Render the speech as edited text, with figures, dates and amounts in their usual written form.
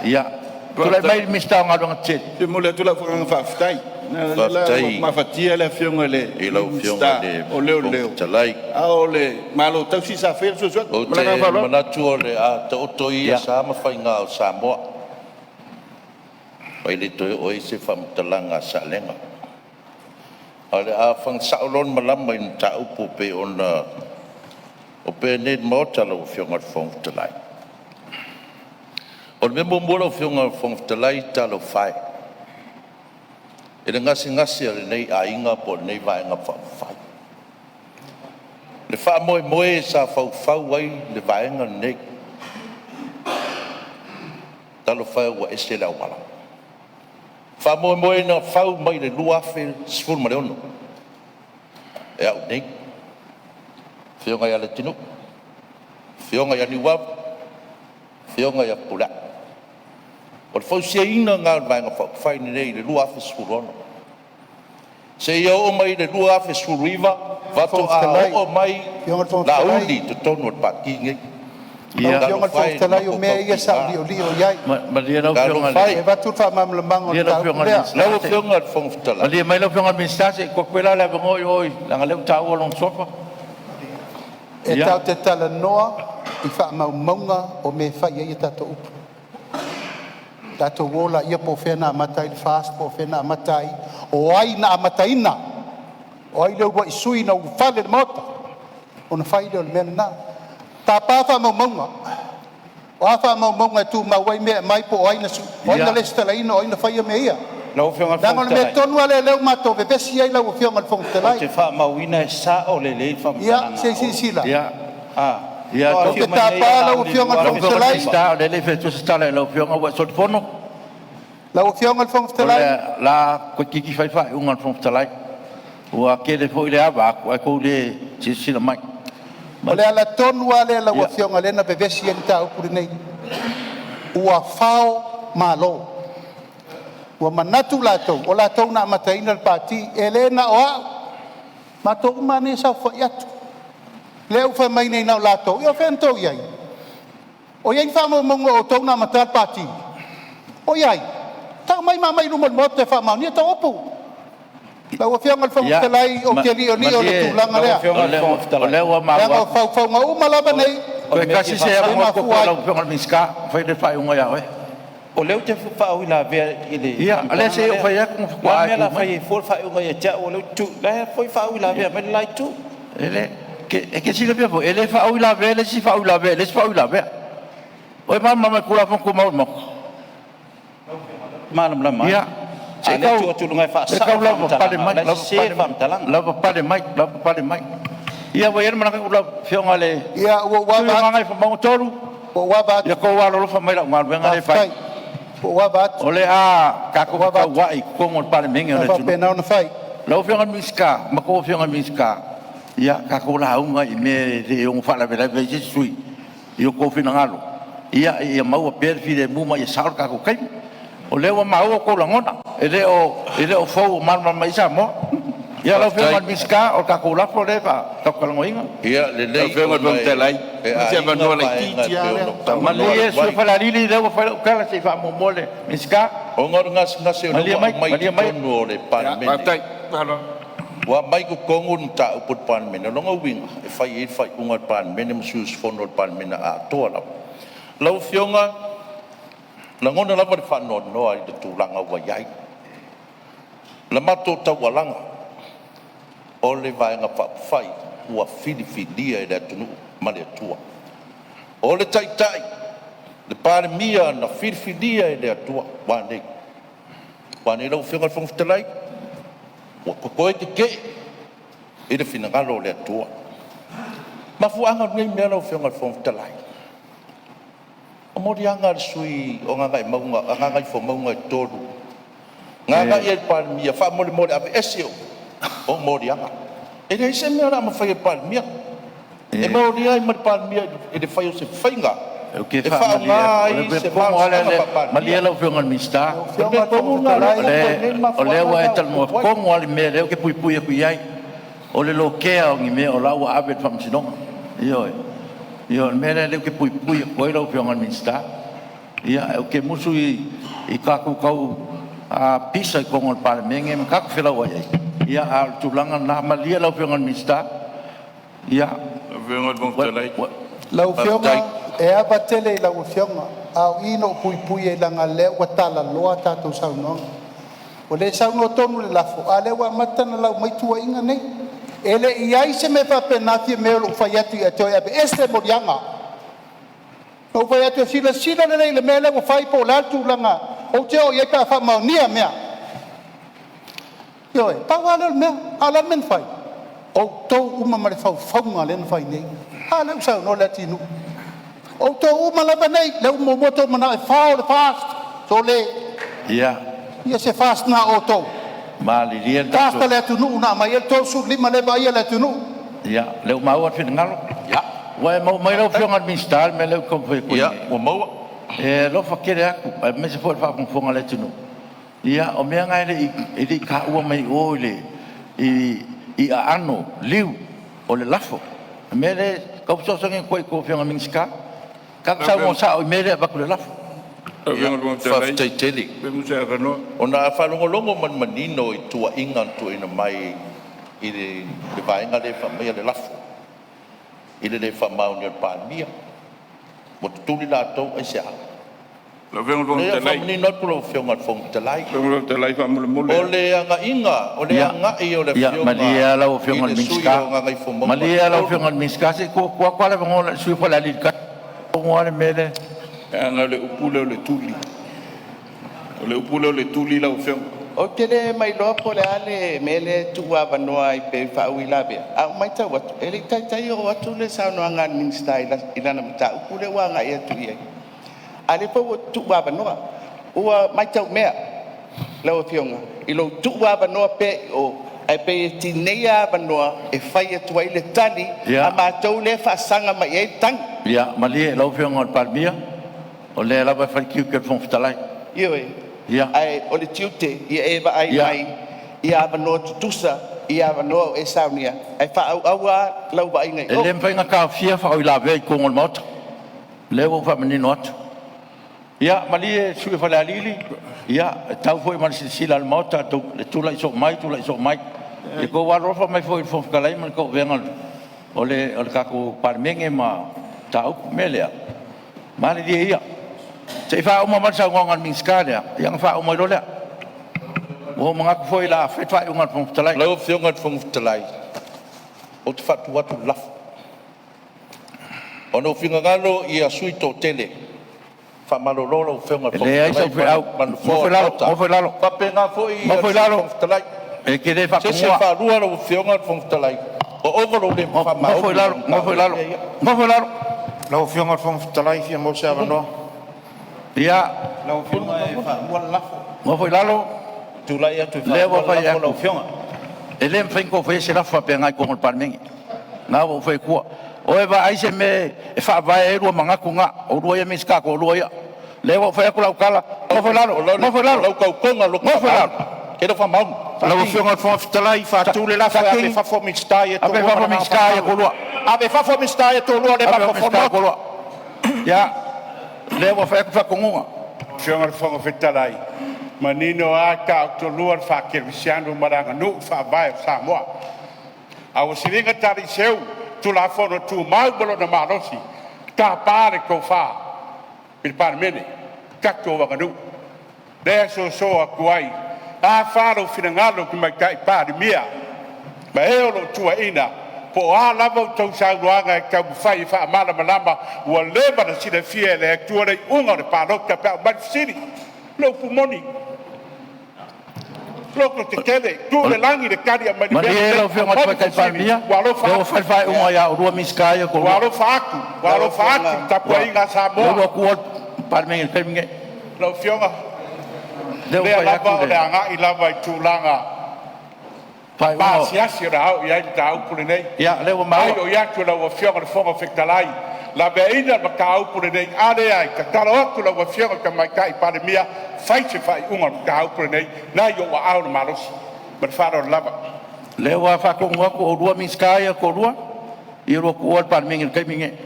Ia, tulai mai le Minisita o Galuega Tetele. E momoli atu lau agaga faafetai, leaga o lea ua Faafetai mafatia le Afioga i le i lau Minisita Afioga i le o Fofoga Leoleo, Fetalai. a o le Malo tausi sa faia le suesuega. Ou Ma le te agaga faaaloalo. manatu o le a taoto ia sa ma faiga o Samoa, ma e le toe oo i ai se faamatalaga a Salega. Ae o le a fana sao loa le malama i le mataupu e pei ona opea nei i le Maota lau Afioga i le Fofoga Fetalai. O le mea muamua lau Afioga i le Fofoga Fetalai, talofa e i le gasegase a lenei aiga po o lenei Vaega Faaupufai. Le faamoemoe sa faufau ai le vaega lenei, talofa e ua ese le auala. Faamoemoe na fau mai i le 2016 e au nei, afioga ia Leatinuu, afioga ia Niuava, afioga ia Fepuleai. O le fausiaina lena o le Vaega Faaupufai lenei i le 2016 seia oo mai i le 2019 Fofoga faatoa Fetalai, oo mai Afioga i le Fofoga Fetalai, Laauli i totonu o le Pati lenei. Lau Afioga i le Ia, Fofoga Talofa e i le Fetalai, o matou mea ia sa ou tautiga, liolio i ai. Malie lau Afioga i talofa E e. le avatu le faamalamalamaga o le Malie lau mataupu Afioga i le lea. Minisita Lau se i Afioga i le Fofoga Fetalai, malie mai lau Afioga i le Minisita se i tuu atu pea la le avanoa i o leaga o lea ua taua lona suafa. E Ia, tatou te talanoa i faamaumauga o mea e fai ai a tatou upu. Tatou o laia po o fea na amata ai le FAST po o fea na amata ai, o ai na amataina? O ai le uluai sui na ulufale i le Maota ona fai lea o le mea lena. Tapa faamaumauga. O a faamaumauga e tumau ai mea e aumai po o ai na resitalaina, o ai na faia mea ia. Lau Afioga i le Leaga Fofoga o le mea Fetalai, tonu lava lea o lea ua matou vevesi ai lau Afioga i le Fofoga ou Fetalai. te faamauina e sao lelei le Ia faamatalaga se i a Olo. silasila. Ia, ia Faatoa Ou te afio mai nei tapa lau Laauli i le Afioga i le lau Fofoga Afioga i le Fetalai. 2015. Minisita, o lea e le i fai atua se tala i lau Afioga ua e solifono. Lau Afioga i le Fofoga O Fetalai, le a toeititi fai le faaiuga a le Fofoga Fetalai. Ua tele foi le ava atu ae tou le silasila mai. O le ala tonu lava lea lau Ia, Afioga lea na vevesi ai le mataupu lenei, ua fao malo. Ua manatu latou o latou na amataina le Pati. E le na o au, matou uma lava nei e saofafai atu. Lea ua fai mai nei na o latou, ia o fea na outou i ai? O i ai ni faamaumauga o outou na amataina le Pati? O i ai? Tau mai ma aumai i luma o le Maota e faamaonia tou upu. Lau Afioga i le Fofoga ia, Fetalai, ou te liolio i le malie tulaga Lau lea, Afioga o i le Fofoga lea o Fetalai, lea ua leaga maua o atu. faufauga uma lava o nei o le Toe mea e fia tasi se e faasao. avanoa tuu mafua atu i ai. lau Afioga i le Minisita ona fai lea o le faaiuga ia oe. O lea ou te faauilavea i le Ia, o lea se faamatalaga i ou lea. fai atu ona O le a faatoa le e mea o le tu a mai. fai ai fua le faaiuga ia te au o lea ou te tu, la e foi e faauilavea mai le la itu. E le, e te silafia foi, e le faauilavea le isi faauilavea i le isi faauilavea. O e malamalama i Tulafono Tumau a le Maota? Malamalama ai. Ia, A se o i lea e tau, tuu atu i luga e se i faasao tau le lavapapale faamatalaga, o mai, la e sese le faamatalaga. lavapapale mai, lavapapale mai. Ia ua i ai le manatu lau Afioga i le Ia, ua ou sui usufono ava mo atu, Gagaifomauga 3, ua ou ava ia atu, outou alolofa mai i lau galuega lea e fai. faafetai, ua ou ava atu, O le a tatou ua ou ava atu, fetauai i totonu o le Palemene o o le le a atunuu. faapena ona fai. Lau Afioga i le Minisita ma tou Afioga i Minisita, ia tatou lauga i mea e le ono faalavelave ai se isi sui usufono i o outou finagalo ia maua pea le filemu ma ia sao le tatou taimi. O lea ua maua outou lagona, e le o fou ua malamalama i ai Samoa. Ia lau Afioga i faafetai. le Minisita, o le tatou lafo lea tatou te talanoaina. Ia Lau lelei Afioga i le ona Fofoga Fetalai, e ma se aiga avanoa vaega e laitiiti pei lava ona lea ou talanoa Malie le atu sui usufono ai, mo Falealili, lea ua fai lau tala, se i faamuamua le Minisita. ona o le gasegase o lea Malie ua mai, aumai i malie mai. totonu o le Ia, Palemene. faafetai. Faaaloalo. Ua aumai i totonu le mataupu a le Palemene. O lona uiga e fai i ai le faaiuga a le Palemene ma sui usufono o le Palemene atoa lava. Lau Afioga, e lagona lava le faanoanoa i le tulaga ua i ai la matou taualaga o le Vaega Faaupufai ua filifilia e le atunuu ma le Atua. O le Taitai, le Palemia na filifilia e le Atua. Ua a nei? Ua a nei lau Afioga i le Fofoga Fetalai? Ua ta toe tetee i le finagalo o le Atua. Mafuaaga o lenei mea lau Afioga i le Fofoga Fetalai, o moliaga a le sui usufono o Gagaifomauga 3 na agai ai i le Palemia, faamolemole aveese ou moliaga. E leai se mea o le a mafai e le Palemia. E molia ai ma le Palemia i le fai o se faiga Ou te e faamalie faaaoga atu, o le ai mea se tonu lava malosiaga lea, faa-Palemia. malie lau Afioga i le Minisita, Lau O le Afioga mea i le tonu Fofoga lena Fetalai, o o lea e tupu ai nei le lea mafuaaga ua e lea ua talanoa tupu ai. tonu lava i le mea lea ou te puipui atu i ai, o le lokea o ni mea o la ua ave i le faamasinoga. Ioe, o le mea lea ou te puipui atu ai lau Afioga i le Minisita. Ia, ou te musu i tatou tau pisa i totonu o le Palemene ma tatou felauai ai, ia a o le tulaga lena. Malie lau Afioga i le Minisita, ia… Lau Afioga e ava tele i lau Afioga, a o i na ou puipui ai leaga o lea ua talaloa a tatou saunoaga. Ua le saunoa tonu i le lafo, a o lea ua amata ona lau mai tuuaiga nei. E le i i ai se mea faapena Fiame o lou fai atu ia te oe e aveese moliaga. Na ou fai atu e silasila lelei i le mea lea ua fai po o le a le tulaga ou te oo i ai pe a faamaonia mea. Ioe, pau lava lea o le mea. A o le a le mea na fai? Outou uma ma le faufauga lea na fai nei. A lea ua saunoa Leatinuu. Outou uma lava nei lea ua muamua outou manao e fao le FAST. Sole! Ia se FAST na a outou. Malilie le FAST tatou… a le atunuu na aumai ai le 35 lea e vaaia le atunuu. Ia, lea ua maua le finagalo. Ua e maua mai lau Afioga i le Minisita le mea lea ou te taumafai atu ai nei? Ia, ua maua. E alofa tele atu aemaise foi o le faafogafoga a le atunuu. Ia o mea na e le i taua mai i o i aano liu o le lafo. O le mea lea e tau fesoasoani atu ai i a outou Afioga i Minisita, tatou saunoa sao i mea lea e avatu i le lafo. Faafetai tele. Ona a faalogologo ma le manino i tuuaiga na tuuaina mai i le vaega lea e faamaia le lafo i le le faamaonia e le Palemia, ua tutuli latou. Aisea? Leai, e faamanino atu lau Afioga i le Fofoga Fetalai. O le againa o le agai o le Ia Afioga malie lava lau i Afioga i le le sui Minisita. usufono o Gagaifomauga Malie lava lau 3. Afioga i le Minisita, se i tuu atu lava le avanoa i le sui usufono mo Falealili 1. Le mea lea… Leaga o le upu lea o le tuli. O le upu lea o le tuli lau Afioga. Ou te le mailoa po o le a le mea lea e tuuavanoa ai pei e faauilavea, ae ua matau atu e le i taitai oo atu le saunoaga a le Minisita i lana mataupu lea ua agai atu i ai, a o lea foi ua tuuavanoa. Ua matau mea lau Afioga i lou tuuavanoa pea i o, ae pei e tineia avanoa e fai atu ai le tali a matou lea e faasaga mai i ai le tagi. Ia malie lau Afioga i le Palemia, o lea lava e fai le tiute o le Fofoga Fetalai. Ioe, ae o le tiute ia e vaai mai i avanoa tutusa i avanoa o e saunia ae faaauau lava lau vaaiga i E o. le mafai ona taofia faauilavea i totonu o le Maota. O lea ua ou faamanino atu. Ia malie le sui usufono mo Falealili, e tau foi ma le silasila a le Maota le tulai soo mai tulai soo mai. Ia outou alolofa mai foi i le Fofoga Fetalai ma le tauavega o le tatou Palemene ma mataupu. O le mea lea, malilie ia se i faauma mai le saunoaga a le Minisita lea ona faauma ai loa lea. Ua ou manatu foi o le a fai le faaiuga a le Fofoga Fetalai. Lau Afioga i le Fofoga Fetalai, ou te faatu atu le lafo, Ona ou finagalo ia sui usufono toatele, faamalolo lau Afioga i E leai le sau Fofoga Fetalai feau. ma le Nofoa Nofo o i le lalo, Maota, nofo i lalo, faapena foi le nofo i Sui lalo. Fofoga Fetalai. E te le O se isi e faatonua. faalua lau Afioga i le Fofoga Fetalai, ua ova lou le Nofo i faamaoni i lalo, lau nofo i mataupu lalo, lea e i ai. nofo i lalo. Lau Afioga i le Fofoga Fetalai e fia maua se avanoa. Ia, Lau Afioga e faamua le lafo. Nofo i lalo. Tulai atu e Lea faamua ua le fai lafo lau atu. Afioga. E le mafai ona outou faia se lafo faapena i totonu o le Palemene. Lena ua ou fai atua. O e vaai se mea e faavae ai lua manatu na, oulua ia Minisita e toalua ia. Lea ua ou fai atu lau tala, nofo i lalo, nofo i O lalo, lau tautoga loto nofo i lalo. faamaoni. E te le o faamaoni. Lau Afioga i le Fofoga Fetalai, faatu le lafo, E ave i fafo Minisita ia e Ave i toalua fafo ma le agaga Minisita ia faaaloalo. toalua. Ave i fafo Minisita ia e toalua o lea e Ave i fafo mafaufau Minisita le ia Maota. toalua. Ia, lea ua fai atu le faatonuga. Afioga i le Fofoga Fetalai, manino a e taotolua le faakerisiano ma le aganuu i le faavae o Samoa. A ua siliga talii seu Tulafono Tumau ma lona malosi, tapa le tofa i le Palemene, tatou aganuu. Lea e soso atu ai, a fa lou finagalo Tamaitai Palemia ma e o lo o tuuaiina, po o a lava a outou saunoaga e taumafai e faamalamalama, ua leva ona silafia e le Atua le iuga o le palota pe a aumai le fesili. O le upu moni, lototetele, tuu i le lagi le tali e aumai i le mea Malie lenei. lau Afioga i le Aumai le Tamaitai fesili, Palemia, ua alofa lea ua atu. fai le faaiuga ia oulua Minisita ia e Ua toalua. alofa atu, ua Lau alofa atu Afioga i le tapuaiga a Lea Samoa. ua tuua le Palemene i le taimi lenei. Lau Afioga, Lea ua lea fai atu lava o le le agai lava i tulaga faaiuga. pasiasi o le a oo i ai le mataupu lenei. Ia, lea ua maua. Ai o i atu lau Afioga i le Fofoga Fetalai, laveaiina le mataupu lenei. A leai, tatalo atu lau Afioga i le Tamaitai Palemia, fai se faaiuga o le mataupu lenei, na i ou aao le malosi. Ma le faaaloalo lava. Lea ua faatonu atu o oulua Minisita ia e toalua, ia oulua tuua le Palemene i le taimi lenei.